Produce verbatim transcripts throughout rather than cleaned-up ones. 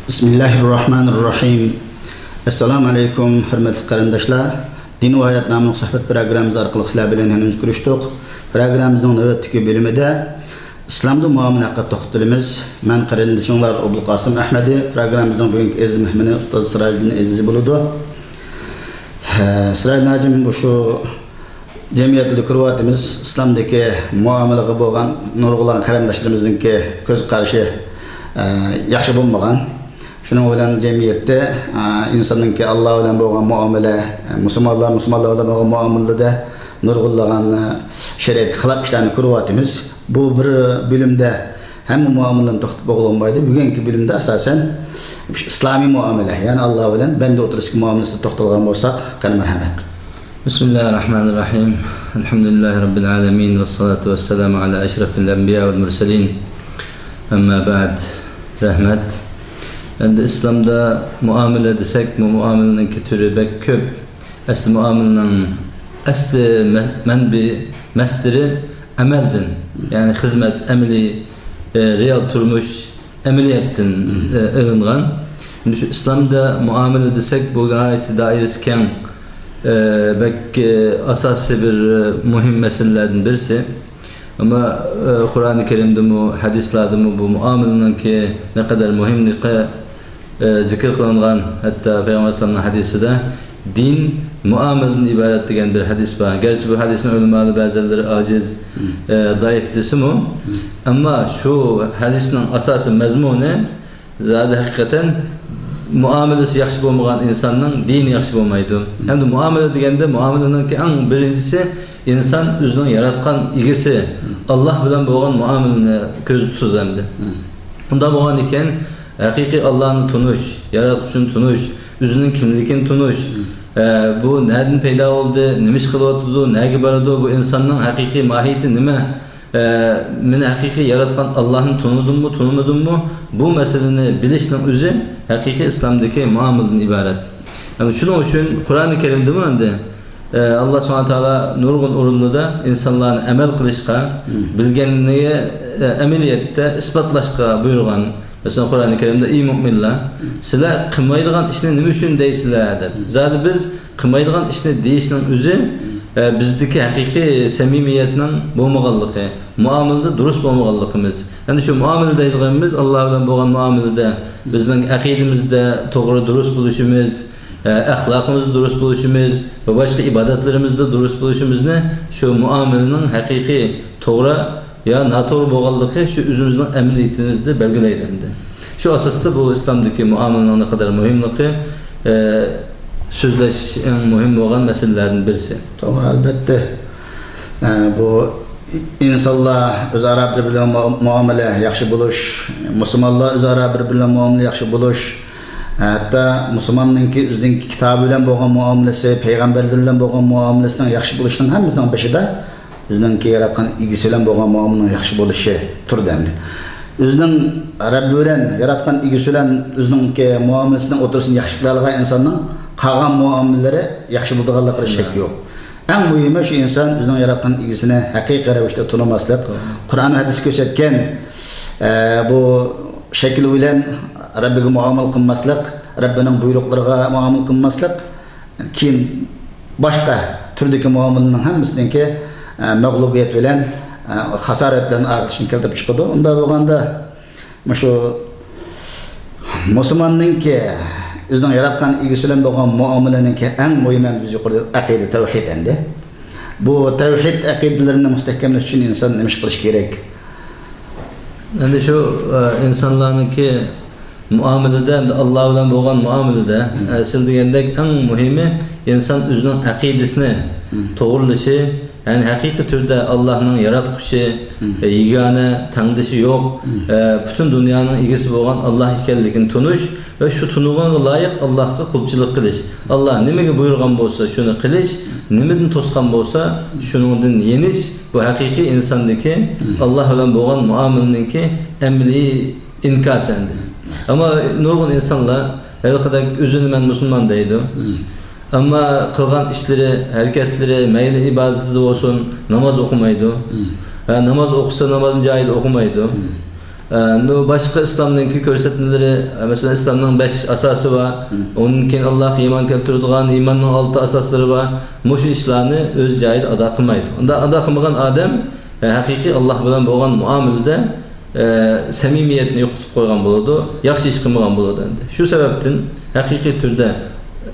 بىسمىللاھىررەھمانىررەھىم. ئەسسالامۇ ئەلەيكۇم، ھۆرمەتلىك قېرىنداشلار. دىن ۋە ھايات ناملىق سۆھبەت پروگراممىمىز ئارقىلىق سىلەر بىلەن يەنە كۆرۈشتۇق. پروگراممىمىزنىڭ نۆۋەتتىكى بۆلۈمىدە ئىسلامدا مۇئامىلە ھەققىدە توختىلىمىز. مەن قېرىندىشىڭلار ئابدۇلقاسىم ئەھمەدى، پروگراممىمىزنىڭ بۈگۈنكى ئەزىز مېھمىنى ئۇستاز سىراجىدىن ئەزىزى بولىدۇ. ھە، سىراجىدىن ھاجىم، بۇ شۇ جەمئىيەتتە كۆرۈۋاتىمىز، ئىسلامدىكى مۇئامىلىگە بولغان نۇرغۇنلىغان قېرىنداشلىرىمىزنىڭكى كۆز قارىشى، ئە، ياخشى بولمىغان. شۇنىڭ بىلەن جەمئىيەتتە، ئە، ئىنساننىڭكى ئاللا بىلەن بولغان مۇئامىلە، ئە، مۇسۇلمانلار، مۇسۇلمانلار بىلەن بولغان مۇئامىلىدە نۇرغۇنلىغان، ئە، شەرىئەتكە خىلاپ ئىشلارنى كۆرۈۋاتىمىز. بۇ بىر بۆلۈمدە ھەممە مۇئامىلىنى توختىتىپ بولغىلى بولمايدۇ. بۈگۈنكى بۆلۈمدە ئاساسەن مۇشۇ ئىسلامىي مۇئامىلە، يەنى ئاللا بىلەن بەندە ئوتتۇرىسىدىكى مۇئامىلىسىدە توختالغان بولساق، قېنى مەرھەمەت. بىسمىللاھىررەھمانىررەھىم. ئەلھەمدۇلىللاھى رەببىل ئالەمىن. ۋەسسالاتۇ ۋەسسالامۇ ئالا ئەشرەفىل ئەنبىيا ۋەل مۇرسەلىن. ئەمما بەئد. رەھمەت. ئەمدى ئىسلامدا مۇئامىلە دېسەك، بۇ مۇئامىلىنىڭكى تۈرى بەك كۆپ. ئەسلى مۇئامىلىنىڭ ئەسلى مە-، مەنبى، مەسدىرى ئەمەلدىن، يەنى خىزمەت، ئەمەلىي، ئە، رېئال تۇرمۇش، ئەمەلىيەتتىن، ئە، ئېلىنغان. ئەمدى شۇ ئىسلامدا مۇئامىلە دېسەك، بۇ ناھايىتى دائىرىسى كەڭ، ئە، بەك، ئە، ئاساسىي بىر، ئە، مۇھىم مەسىلىلەردىن بىرسى. ئەمما، ئە، قۇرئانى كەرىمدىمۇ، ھەدىسلاردىمۇ بۇ مۇئامىلىنىڭكى نەقەدەر مۇھىملىقى ئە، زىكىر قىلىنغان، ھەتتا پەيغەمبەر ئەلەيھىسسالامنىڭ ھەدىسىدە دىن مۇئامىلىدىن ئىبارەت دېگەن بىر ھەدىس بار. گەرچە بۇ ھەدىسنىڭ ئۆلىمالىرى بەزىلىرى ئاجىز، ئە، زەئىپ دېسىمۇ، ئەمما شۇ ھەدىسنىڭ ئاساسىي مەزمۇنى زادى ھەقىقەتەن مۇئامىلىسى ياخشى بولمىغان ئىنساننىڭ دىنى ياخشى بولمايدۇ. ھەمدە مۇئامىلە دېگەندە مۇئامىلىنىڭكى ئەڭ بىرىنچىسى ئىنسان ئۆزىنىڭ ياراتقان ئىگىسى ئاللا بىلەن بولغان مۇئامىلىنى كۆزدە تۇتىدۇ ئەمدى. ئۇنداق بولغان ئىكەن، ھەقىقىي ئاللانى تونۇش، ياراتقۇچىنى تونۇش، ئۆزىنىڭ كىملىكىنى تونۇش، ئە، بۇ نەدىن پەيدا بولدى، نېمە ئىش قىلىۋاتىدۇ، نەگە بارىدۇ، بۇ ئىنساننىڭ ھەقىقىي ماھىيىتى نېمە، ئە، مېنى ھەقىقىي ياراتقان ئاللانى تونۇدۇممۇ، تونۇمىدىممۇ، بۇ مەسىلىنى بىلىشنىڭ ئۆزى ھەقىقىي ئىسلامدىكى مۇئامىلىدىن ئىبارەت. يەنى شۇنىڭ ئۈچۈن قۇرئانى كەرىمدىمۇ ئەمدى ئە، ئاللا سۇبھانەھۇ ۋە تائالا نۇرغۇن ئورۇنلىرىدا ئىنسانلارنى ئەمەل قىلىشقا، بىلگەننى، ئە، ئەمەلىيەتتە ئىسپاتلاشقا بۇيرۇغان. مەسىلەن، قۇرئانى كەرىمدە، «ئەي مۇئمىنلار، سىلەر قىلمايدىغان ئىشنى نېمە ئۈچۈن دەيسىلەر؟» دەپ. زادى بىز قىلمايدىغان ئىشنى دېيىشنىڭ ئۆزى، ئە، بىزدىكى ھەقىقىي سەمىمىيەتنىڭ بولمىغانلىقى، مۇئامىلىدە دۇرۇس بولمىغانلىقىمىز. ئەمدى شۇ مۇئامىلە دەيدىغىنىمىز، ئاللا بىلەن بولغان مۇئامىلىدە بىزنىڭ ئەقىدىمىزدە توغرا، دۇرۇس بولۇشىمىز، ئە، ئەخلاقىمىزدا دۇرۇس بولۇشىمىز ۋە باشقا ئىبادەتلىرىمىزدە دۇرۇس بولۇشىمىزنى شۇ مۇئامىلىنىڭ ھەقىقىي توغرا يا ناتوغرا بولغانلىقى شۇ ئۆزىمىزنىڭ ئەمەلىيىتىمىزدە بەلگىلەيدۇ ئەمدى. شۇ ئاساستا بۇ ئىسلامدىكى مۇئامىلىنىڭ نەقەدەر مۇھىملىقى، ئە، سۆزلەش ئەڭ مۇھىم بولغان مەسىلىلەردىن بىرسى. توغرا، ئەلبەتتە. ئە، بۇ ئىنسانلار ئۆزئارا بىر-بىرى بىلەن مۇ-، مۇئامىلە ياخشى بولۇش، مۇسۇلمانلار ئۆزئارا بىر-بىرى بىلەن مۇئامىلە ياخشى بولۇش، ھەتتا مۇسۇلماننىڭكى ئۆزىنىڭكى كىتابى بىلەن بولغان مۇئامىلىسى، پەيغەمبەرلىرى بىلەن بولغان مۇئامىلىسىنىڭ ياخشى بولۇشىنىڭ ھەممىسىنىڭ بېشىدا ئۆزىنىڭكى ياراتقان ئىگىسى بىلەن بولغان مۇئامىلىنىڭ ياخشى بولۇشى تۇرىدۇ ئەمدى. ئۆزىنىڭ رەببى بىلەن، ياراتقان ئىگىسى بىلەن ئۆزىنىڭكى مۇئامىلىسىنىڭ ئوتتۇرىسىنى ياخشى قىلالىغان ئىنساننىڭ قالغان مۇئامىلىلىرى ياخشى بولىدىغانلىقىدا شەك يوق. ئەڭ مۇھىمى شۇ ئىنسان ئۆزىنىڭ ياراتقان ئىگىسىنى ھەقىقىي رەۋىشتە تونۇماسلىق. توغرا. قۇرئان ھەدىس كۆرسەتكەن، ئە، بۇ شەكىل بىلەن رەببىگە مۇئامىلە قىلماسلىق، رەببىنىڭ بۇيرۇقلىرىغا مۇئامىلە قىلماسلىق، كېيىن باشقا تۈردىكى مۇئامىلىنىڭ ھەممىسىنىڭكى، ئە، مەغلۇبىيەت بىلەن، ئە، خاسارەت بىلەن ئاخىرلىشىشىنى كەلتۈرۈپ چىقىدۇ. ئۇنداق بولغاندا، مۇشۇ مۇسۇلماننىڭكى ئۆزىنىڭ ياراتقان ئىگىسى بىلەن بولغان مۇئامىلىنىڭكى ئەڭ مۇھىم، بىز يۇقىرىدا ئەقىدە، تەۋھىد ئەمدى. بۇ تەۋھىد ئەقىدىلىرىنى مۇستەھكەملەش ئۈچۈن ئىنسان نېمە ئىش قىلىشى كېرەك؟ ئەمدى شۇ، ئە، ئىنسانلارنىڭكى مۇئامىلىدە، ئەمدى ئاللا بىلەن بولغان مۇئامىلىدە، ئە، سىز دېگەندەك ئەڭ مۇھىمى ئىنسان ئۆزىنىڭ ئەقىدىسىنى توغرىلىشى، يەنى ھەقىقىي تۈردە ئاللانىڭ ياراتقۇچى، ئە، يېگانە، تەڭدىشى يوق، ئە، پۈتۈن دۇنيانىڭ ئىگىسى بولغان ئاللا ئىكەنلىكىنى تونۇش ۋە شۇ تونۇغانغا لايىق ئاللاغا قۇلچىلىق قىلىش. ئاللا نېمىگە بۇيرۇغان بولسا، شۇنى قىلىش، نېمىدىن توسقان بولسا، شۇنىڭدىن يېنىش، بۇ ھەقىقىي ئىنساندىكى ئاللا بىلەن بولغان مۇئامىلىنىڭكى ئەمەلىي ئىنكاسى ئەمدى. ئەمما نۇرغۇن ئىنسانلار ھېلىقىدەك ئۆزىنى مەن مۇسۇلمان دەيدۇ. ئەمما قىلغان ئىشلىرى، ھەرىكەتلىرى، مەيلى ئىبادىتىدە بولسۇن، ناماز ئوقۇمايدۇ. ھە، ناماز ئوقۇسا، نامازنى جايىدا ئوقۇمايدۇ. ئە، بۇ باشقا ئىسلامنىڭكى كۆرسەتمىلىرى، ئە، مەسىلەن، ئىسلامنىڭ بەش ئاساسى بار. مم. ئۇنىڭدىن كېيىن ئاللاھقا ئىمان كەلتۈرىدىغان ئىماننىڭ ئالتە ئاساسلىرى بار. مۇشۇ ئىشلارنى ئۆز جايىدا ئادا قىلمايدۇ. ئۇنداق ئادا قىلمىغان ئادەم، ئە، ھەقىقىي ئاللاھ بىلەن بولغان مۇئامىلىدە، ئە، سەمىمىيەتنى يوقىتىپ قويغان بولىدۇ، ياخشى ئىش قىلمىغان بولىدۇ ئەمدى. شۇ سەۋەبتىن ھەقىقىي تۈردە،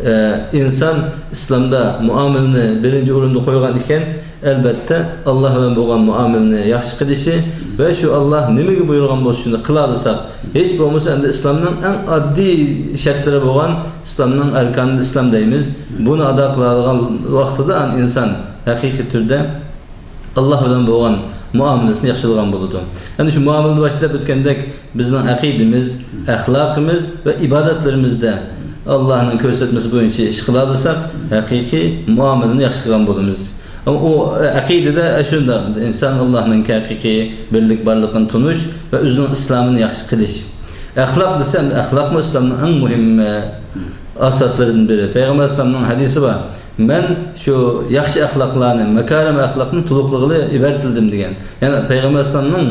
ئە، ئىنسان ئىسلامدا مۇئامىلىنى بىرىنچى ئورۇندا قويغان ئىكەن، ئەلۋەتتە، ئاللاھ بىلەن بولغان مۇئامىلىنى ياخشى قىلىشى ۋە شۇ ئاللاھ نېمىگە بۇيرۇغان بولسا، شۇنى قىلالىساق، ھېچ بولمىسا ئەمدى ئىسلامنىڭ ئەڭ ئاددىي شەرتلىرى بولغان ئىسلامنىڭ ئەركانىل ئىسلام دەيمىز، بۇنى ئادا قىلالىغان ۋاقتىدا ئان-، ئىنسان ھەقىقىي تۈردە ئاللاھ بىلەن بولغان مۇئامىلىسىنى ياخشىلىغان بولىدۇ. يەنى شۇ مۇئامىلىدە باشتا دەپ ئۆتكەندەك، بىزنىڭ ئەقىدىمىز، ئەخلاقىمىز ۋە ئىبادەتلىرىمىزدە ئاللاھنىڭ كۆرسەتمىسى بويىچە ئىش قىلالىساق، ھەقىقىي مۇئامىلىنى ياخشى قىلغان بولىمىز. ئەمما ئۇ ئەقىدىدە شۇنداق، ئىنسان ئاللاھنىڭ ھەقىقىي بىرلىك بارلىقىنى تونۇش ۋە ئۆزىنىڭ ئىسلامىنى ياخشى قىلىش. ئەخلاق دېسە، ئەخلاقمۇ ئىسلامنىڭ ئەڭ مۇھىم، ئە، ئاساسلىرىدىن بىرى. پەيغەمبەر ئەلەيھىسسالامنىڭ ھەدىسى بار. مەن شۇ ياخشى ئەخلاقلارنى، ماكارىم ئەخلاقنى تولۇقلىغىلى ئىبادەت قىلدىم دېگەن. يەنى پەيغەمبەر ئەلەيھىسسالامنىڭ،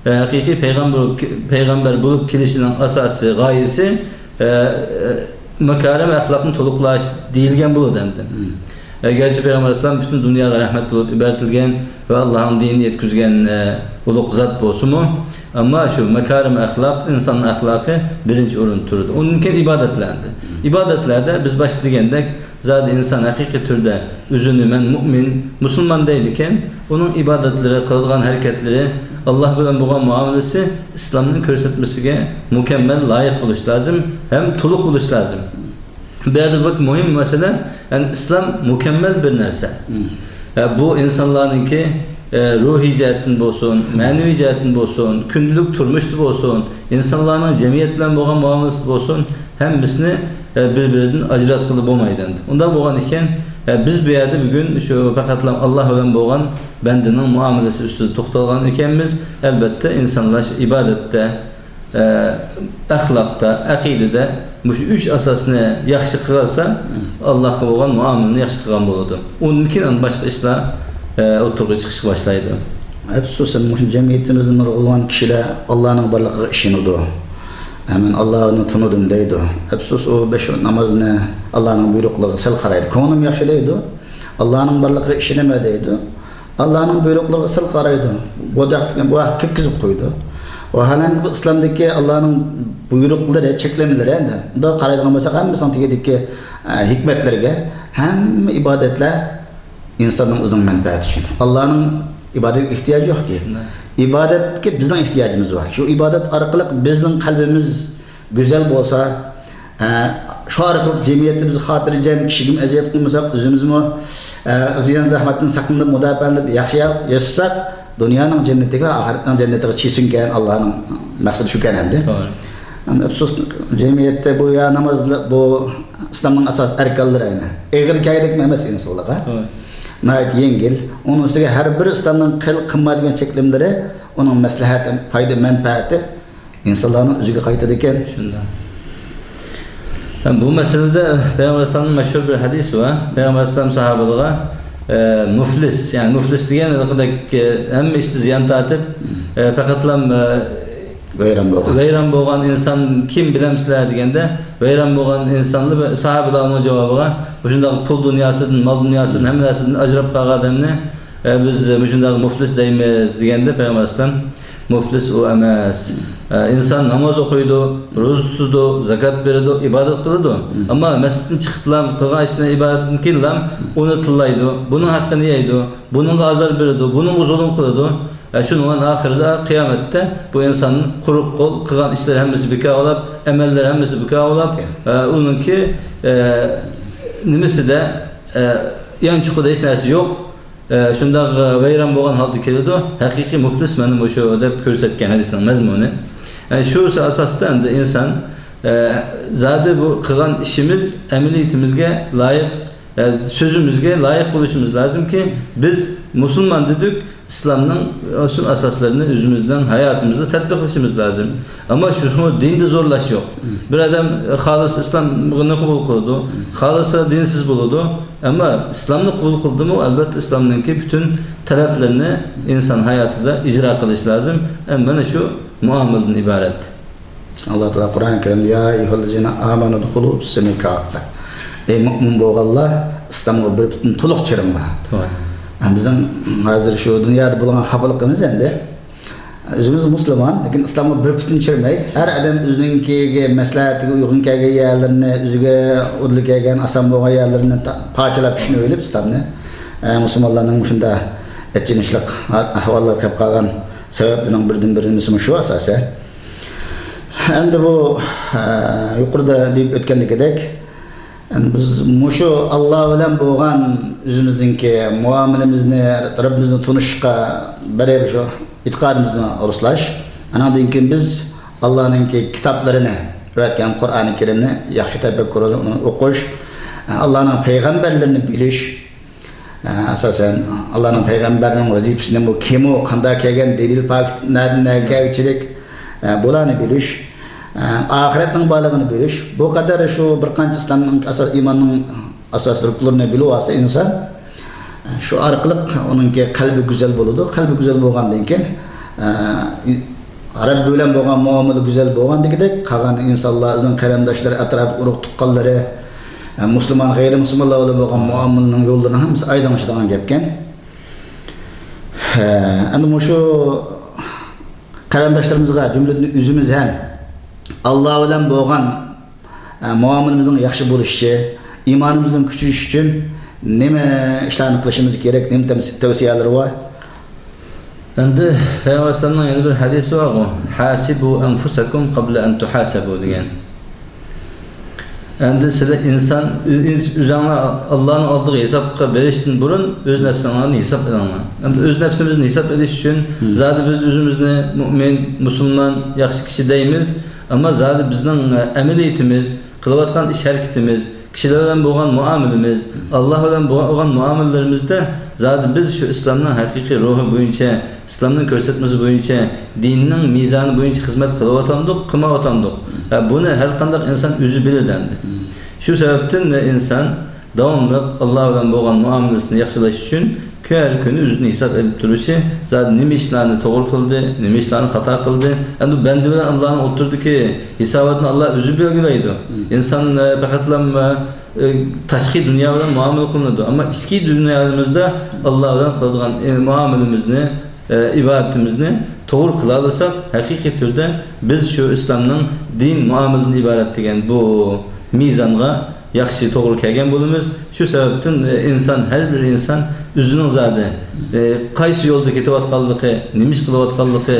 ئە، ھەقىقىي پەيغەمبەر، پەيغەمبەر بولۇپ كېلىشىنىڭ ئاساسىي غايىسى، ئە، ئە، ماكارىم ئەخلاقنى تولۇقلاش دېيىلگەن بولىدۇ ئەمدى. مم. ئەگەرچە پەيغەمبەر ئەلەيھىسسالام پۈتۈن دۇنياغا رەھمەت بولۇپ ئىبادەت قىلگەن ۋە ئاللاھنىڭ دىنىنى يەتكۈزگەن، ئە، ئۇلۇغ زات بولسىمۇ، ئەمما شۇ ماكارىم ئەخلاق، ئىنساننىڭ ئەخلاقى بىرىنچى ئورۇندا تۇرىدۇ. ئۇندىن كېيىن ئىبادەتلەر ئەمدى. ئىبادەتلەردە بىز باشتا دېگەندەك، زادى ئىنسان ھەقىقىي تۈردە ئۆزىنى مەن مۇئمىن، مۇسۇلمان دەيدىكەن، ئۇنىڭ ئىبادەتلىرى، قىلىدىغان ھەرىكەتلىرى، ئاللاھ بىلەن بولغان مۇئامىلىسى ئىسلامنىڭ كۆرسەتمىسىگە مۇكەممەل لايىق بولۇشى لازىم ھەم تولۇق بولۇشى لازىم. بۇ يەردە بەك مۇھىم مەسىلە، يەنى ئىسلام مۇكەممەل بىر نەرسە. مم. ئە، بۇ ئىنسانلارنىڭكى، ئە، روھىي جەھەتتىن بولسۇن، مەنىۋى جەھەتتىن بولسۇن، كۈندىلىك تۇرمۇشتا بولسۇن، ئىنسانلارنىڭ جەمئىيەت بىلەن بولغان مۇئامىلىسىدە بولسۇن، ھەممىسىنى، ئە، بىر-بىرىدىن ئاجراتقىلى بولمايدۇ ئەمدى. ئۇنداق بولغان ئىكەن، ئە، بىز بۇ يەردە بۈگۈن شۇ پەقەتلا ئاللاھ بىلەن بولغان بەندىنىڭ مۇئامىلىسى ئۈستىدە توختالغان ئىكەنمىز. ئەلۋەتتە، ئىنسانلار شۇ ئىبادەتتە، ئە، ئەخلاقتا، ئەقىدىدە مۇشۇ ئۈچ ئاساسنى ياخشى قىلالىسا، ئاللاھقا بولغان مۇئامىلىنى ياخشى قىلغان بولىدۇ. ئۇندىن كېيىن باشقا ئىشلار، ئە، ئوتتۇرىغا چىقىشقا باشلايدۇ. ئەپسۇسەن، مۇشۇ جەمئىيىتىمىزدە نۇرغۇنلىغان كىشىلەر ئاللاھنىڭ بارلىقىغا ئىشىنىدۇ. ئە، مەن ئاللاھنى تونۇدۇم دەيدۇ. ئەپسۇس، ئۇ بەش ۋاق نامازنى ئاللاھنىڭ بۇيرۇقلىرىغا سەل قارايدۇ. كۆڭلۈم ياخشى دەيدۇ. ئاللاھنىڭ بارلىقىغا ئىشىنىمەن دەيدۇ. ئاللانىڭ بۇيرۇقلىرىغا سەل قارايدۇ. بۇ ۋاقىتتىكى، بۇ ۋاقىت كەتكۈزۈپ قويىدۇ. ۋاھالەنكى، بۇ ئىسلامدىكى ئاللانىڭ بۇيرۇقلىرى، چەكلىمىلىرى ئەمدى. بۇنداق قارايدىغان بولساق، ھەممىسىنىڭ تېگىدىكى، ئە، ھېكمەتلىرىگە، ھەممە ئىبادەتلەر ئىنساننىڭ ئۆزىنىڭ مەنپەئەتى ئۈچۈن. ئاللانىڭ ئىبادەتكە ئېھتىياجى يوقكى. نە. ئىبادەتكە بىزنىڭ ئېھتىياجىمىز بار. شۇ ئىبادەت ئارقىلىق بىزنىڭ قەلبىمىز گۈزەل بولسا، ئە، شۇ ئارقىلىق جەمئىيەتتە بىز خاتىرجەم، كىشىگىمۇ ئەزىيەت قىلمىساق، ئۆزىمىزمۇ، ئە، زىيان-زەخمەتتىن ساقلىنىپ، مۇداپىئەلىنىپ ياخشى ياشىساق، دۇنيانىڭ جەننىتىگە، ئاخىرەتنىڭ جەننىتىگە چىشىسۇنكەن، ئاللانىڭ مەقسىتى شۇكەن ئەمدى. توغرا. ئەمدى ئەپسۇس، جەمئىيەتتە بۇ يا ناماز، بۇ ئىسلامنىڭ ئاساسىي ئەركانلىرى ئەينى ئېغىر كەلگۈدەك ئەمەس ئىنسانلارغا. توغرا. ناھايىتى يېڭىل. ئۇنىڭ ئۈستىگە ھەر بىر ئىسلامنىڭ قىل، قىلما دېگەن چەكلىمىلىرى، ئۇنىڭ مەسلىھەتى، پايدا، مەنپەئەتى ئىنسانلارنىڭ ئۆزىگە قايتىدىكەن. شۇنداق. بۇ مەسىلىدە پەيغەمبەر ئەلەيھىسسالامنىڭ مەشھۇر بىر ھەدىسى بار. پەيغەمبەر ئەلەيھىسسالام ساھابىلىرىغا، ئە، مۇفلىس، يەنى مۇفلىس دېگەن ھېلىقىدەك، ئە، ھەممە ئىشتا زىيان تارتىپ، ئە، پەقەتلا، ئە، ۋەيران بولغان. ۋەيران بولغان ئىنسان كىم بىلەمسىلەر دېگەندە، ۋەيران بولغان ئىنسانلار، ساھابىلەر ئۇنىڭ جاۋابىغا، مۇشۇنداق پۇل دۇنياسىدىن، مال دۇنياسىدىن، ھەممە نەرسىدىن ئاجراپ قالغان ئادەمنى، ئە، بىز مۇشۇنداق مۇفلىس دەيمىز دېگەندە، پەيغەمبەر ئەلەيھىسسالام، مۇفلىس ئۇ ئەمەس. ئە، ئىنسان ناماز ئوقۇيدۇ، روزا تۇتىدۇ، زاكات بېرىدۇ، ئىبادەت قىلىدۇ. ئەمما مەسچىتتىن چىقىپلا قىلغان ئىشىنى، ئىبادەتتىن كېيىنلا ئۇنى تىللايدۇ، بۇنىڭ ھەققىنى يەيدۇ، بۇنىڭغا ئازار بېرىدۇ، بۇنىڭغا زۇلۇم قىلىدۇ. ئە، شۇنىڭ ئاخىرىدا قىيامەتتە بۇ ئىنسان قۇرۇق قول، قىلغان ئىشلىرى ھەممىسى بىكار بولاپ، ئەمەللىرى ھەممىسى بىكار بولاپ، ئە، ئۇنىڭكى، ئە، نېمىسىدە، ئە، يانچۇقىدا ھېچ نەرسە يوق. ئە، شۇنداق، ئە، ۋەيران بولغان ھالدا كېلىدۇ. ھەقىقىي مۇفلىس مانا مۇشۇ دەپ كۆرسەتكەن ھەدىسنىڭ مەزمۇنى. ئە، شۇ ئاساستا ئەمدى ئىنسان، ئە، زادى بۇ قىلغان ئىشىمىز ئەمەلىيىتىمىزگە لايىق، ئە، سۆزىمىزگە لايىق بولۇشىمىز لازىمكى، بىز مۇسۇلمان دېدۇق، ئىسلامنىڭ ئۇسۇل ئاساسلىرىنى ئۆزىمىزنىڭ ھاياتىمىزدا تەتبىقلىشىمىز لازىم. ئەمما شۇ دىندا زورلاش يوق. بىر ئادەم خالىسا ئىسلامنى قوبۇل قىلىدۇ، خالىسا دىنسىز بولىدۇ. ئەمما ئىسلامنى قوبۇل قىلدىمۇ، ئەلۋەتتە، ئىسلامنىڭكى پۈتۈن تەلەپلىرىنى ئىنسان ھاياتىدا ئىجرا قىلىش لازىم. ئەمما مانا شۇ مۇئامىلىدىن ئىبارەت. ئاللا تائالا قۇرئان كەرىمدە، يا ئەييۇھەللەزىنە ئامەنۇ ئۇدخۇلۇ فىسسىلمى كاففە. ئەي مۆمىن بولغانلار، ئىسلامغا بىر پۈتۈن تولۇق كىرىڭلار. توغرا. ھە، بىزنىڭ ھازىر شۇ دۇنيادا بولغان خاپىلىقىمىز ئەمدى. ئۆزىمىز مۇسۇلمان، لېكىن ئىسلامغا بىر پۈتۈن كىرمەي، ھەر ئادەم ئۆزىنىڭكىگە مەسلىھەتىگە ئۇيغۇن كەلگەن يەرلىرىنى، ئۆزىگە ئۇدۇل كەلگەن، ئاسان بولغان يەرلىرىنى تا-، پارچىلاپ چۈشىنىۋېلىپ ئىسلامنى، ئە، مۇسۇلمانلارنىڭ مۇشۇنداق ئېچىنىشلىق ھا-، ئەھۋاللارغا كېلىپ قالغان سەۋەبلىرىنىڭ بىردىنبىرى نېمىسىمۇ شۇ ئاساسەن. ئەمدى بۇ، ئە، يۇقىرىدا دېيىپ ئۆتكەندىكىدەك، يەنى بىز مۇشۇ ئاللا بىلەن بولغان ئۆزىمىزنىڭكى مۇئامىلىمىزنى، رەببىمىزنى تونۇشقا بىرەر شۇ ئېتىقادىمىزنى رۇسلاش. ئانىڭدىن كېيىن بىز ئاللانىڭكى كىتابلىرىنى، ئەۋەتكەن قۇرئانى كەرىمنى ياخشى تەپەككۇر بىلەن ئوقۇش، ئاللانىڭ پەيغەمبەرلىرىنى بىلىش، ئاساسەن، ئاللانىڭ پەيغەمبەرنىڭ ۋەزىپىسىنى بۇ كىمۇ، قانداق كەلگەن، دەلىل پاكىت نەدىن نەگە كەلگۈچىلىك، بۇلارنى بىلىش، ئاخىرەتنىڭ بارلىقىنى بىلىش، بۇ قەدەر شۇ بىر قانچە ئىسلامنىڭ ئاساس، ئىماننىڭ ئاساس رۇكنلىرىنى بىلىۋالسا ئىنسان، شۇ ئارقىلىق ئۇنىڭكى قەلبى گۈزەل بولىدۇ. قەلبى گۈزەل بولغاندىن كېيىن، رەببى بىلەن بولغان مۇئامىلە گۈزەل بولغاندىكىدەك، قالغان ئىنسانلار، ئۆزىنىڭ قېرىنداشلىرى، ئەتراپىدىكى ئۇرۇق تۇغقانلىرى، مۇسۇلمان، غەيرىي مۇسۇلمانلار بىلەن بولغان مۇئامىلىنىڭ يوللىرىنىڭ ھەممىسى ئايدىڭلىشىدىغان گەپكەن. ئەمدى مۇشۇ قېرىنداشلىرىمىزغا، جۈملىدىن ئۆزىمىز ھەم ئاللا بىلەن بولغان، ئە، مۇئامىلىمىزنىڭ ياخشى بولۇشى، ئىمانىمىزنىڭ كۈچىيىشى ئۈچۈن نېمە ئىشلارنى قىلىشىمىز كېرەك، نېمە تەۋس-، تەۋسىيەلىرى بار؟ ئەمدى پەيغەمبەر ئەلەيھىسسالامنىڭ يەنە بىر ھەدىسى بارغۇ، «حاسبوا أنفسكم قبل أن تحاسبوا» دېگەن. ئەمدى سىلەر ئىنسان، ئۆز-، ئۆزۈڭلار ئاللانىڭ ئالدىغا ھېسابقا بېرىشتىن بۇرۇن ئۆز نەپسىڭلارنى ھېساب ئېلىڭلار. ئەمدى ئۆز نەپسىمىزنى ھېساب ئېلىش ئۈچۈن زادى بىز ئۆزىمىزنى مۇئمىن، مۇسۇلمان، ياخشى كىشى دەيمىز. ئەمما زادى بىزنىڭ، ئە، ئەمەلىيىتىمىز، قىلىۋاتقان ئىش ھەرىكىتىمىز، كىشىلەر بىلەن بولغان مۇئامىلىمىز، ئاللا بىلەن بولغان مۇئامىلىلىرىمىزدە زادى بىز شۇ ئىسلامنىڭ ھەقىقىي روھى بويىچە، ئىسلامنىڭ كۆرسەتمىسى بويىچە، دىننىڭ مىزانى بويىچە خىزمەت قىلىۋاتامدۇق، قىلمايۋاتامدۇق؟ ھە، بۇنى ھەر قانداق ئىنسان ئۆزى بىلىدۇ ئەمدى. شۇ سەۋەبتىن ئىنسان داۋاملىق ئاللا بىلەن بولغان مۇئامىلىسىنى ياخشىلاش ئۈچۈن ھەر كۈنى ئۆزىدىن ھېساب ئېلىپ تۇرۇشى، زادى نېمە ئىشلارنى توغرا قىلدى، نېمە ئىشلارنى خاتا قىلدى. ئەمدى بەندە بىلەن ئاللانىڭ ئوتتۇرىدىكى ھېساباتنى ئاللا ئۆزى بەلگىلەيدۇ. ئىنسان، ئە، پەقەتلا، ئە، تاشقى دۇنيا بىلەن مۇئامىلە قىلىنىدۇ. ئەمما ئىچكى دۇنيامىزدا ئاللا بىلەن قىلىدىغان، ئە، مۇئامىلىمىزنى، ئە، ئىبادىتىمىزنى توغرا قىلالىساق، ھەقىقىي تۈردە بىز شۇ ئىسلامنىڭ دىن مۇئامىلىدىن ئىبارەت دېگەن بۇ مىزانغا ياخشى توغرا كەلگەن بولىمىز. شۇ سەۋەبتىن، ئە، ئىنسان، ھەر بىر ئىنسان ئۆزىنىڭ زادى، ئە، قايسى يولدا كېتىۋاتقانلىقى، نېمە ئىش قىلىۋاتقانلىقى،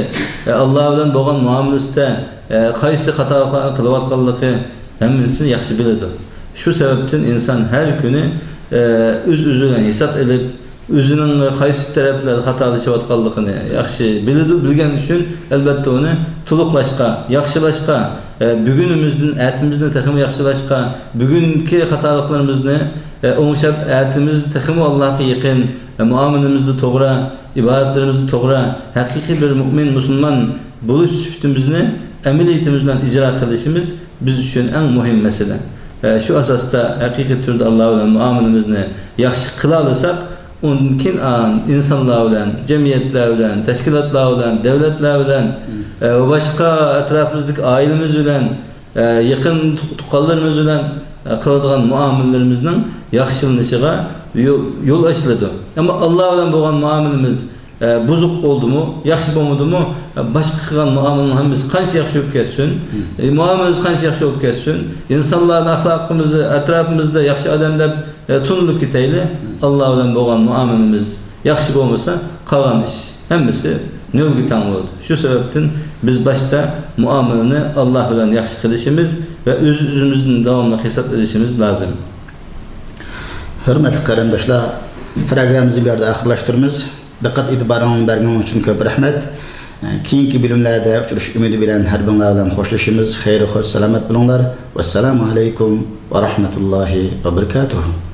ئە، ئاللا بىلەن بولغان مۇئامىلىسىدە، ئە، قايسى خاتالىقلارنى قىلىۋاتقانلىقى ھەممىسىنى ياخشى بىلىدۇ. شۇ سەۋەبتىن ئىنسان ھەر كۈنى، ئە، ئۆز-ئۆزى بىلەن ھېساب ئېلىپ، ئۆزىنىڭ قايسى تەرەپلەردە خاتالىشىۋاتقانلىقىنى ياخشى بىلىدۇ، بىلگەن ئۈچۈن، ئەلۋەتتە، ئۇنى تولۇقلاشقا، ياخشىلاشقا، ئە، بۈگۈنىمىزدىن ئەتىمىزنى تېخىمۇ ياخشىلاشقا، بۈگۈنكى خاتالىقلىرىمىزنى، ئە، ئوڭشاپ، ئەتىمىز تېخىمۇ ئاللاغا يېقىن، ئە، مۇئامىلىمىزدە توغرا، ئىبادەتلىرىمىزدە توغرا، ھەقىقىي بىر مۇئمىن، مۇسۇلمان بولۇش سۈپىتىمىزنى ئەمەلىيىتىمىز بىلەن ئىجرا قىلىشىمىز بىز ئۈچۈن ئەڭ مۇھىم مەسىلە. ئە، شۇ ئاساستا ھەقىقىي تۈردە ئاللا بىلەن مۇئامىلىمىزنى ياخشى قىلالىساق، ئۇندىن كېيىن ئان-، ئىنسانلار بىلەن، جەمئىيەتلەر بىلەن، تەشكىلاتلار بىلەن، دۆلەتلەر بىلەن، ئە، ۋە باشقا ئەتراپىمىزدىكى ئائىلىمىز بىلەن، ئە، يېقىن تۇ-، تۇغقانلىرىمىز بىلەن، ئە، قىلىدىغان مۇئامىلىلىرىمىزنىڭ ياخشىلىنىشىغا يو-، يول ئاچىلىدۇ. ئەمما ئاللا بىلەن بولغان مۇئامىلىمىز ئە، بۇزۇق بولدىمۇ، ياخشى بولمىدىمۇ، ئە، باشقا قىلغان مۇئامىلىنىڭ ھەممىسى قانچە ياخشى بولۇپ كەتسۇن، ئە، مۇئامىلىمىز قانچە ياخشى بولۇپ كەتسۇن، ئىنسانلارنى ئەخلاقىمىزدا، ئەتراپىمىزدا ياخشى ئادەم دەپ، ئە، تونۇلۇپ كېتەيلى، ئاللا بىلەن بولغان مۇئامىلىمىز ياخشى بولمىسا، قالغان ئىش ھەممىسى نۆلگە تەڭ بولىدۇ. شۇ سەۋەبتىن بىز باشتا مۇئامىلىنى ئاللا بىلەن ياخشى قىلىشىمىز ۋە ئۆز-ئۆزىمىزدىن داۋاملىق ھېساب ئېلىشىمىز لازىم. ھۆرمەتلىك قېرىنداشلار، پروگراممىمىزنى بۇ يەردە ئاخىرلاشتۇرىمىز. دىققەت ئېتىبارىڭلارنى بەرگىنىڭ ئۈچۈن كۆپ رەھمەت. كېيىنكى بۆلۈملەردە ئۇچرىشىش ئۈمىدى بىلەن ھەر بىرىڭلار بىلەن خوشلىشىمىز. خەير خوش سالامەت بولۇڭلار. ۋەسسالامۇ ئەلەيكۇم ۋە رەھمەتۇللاھى ۋە بەرىكاتۇھۇ.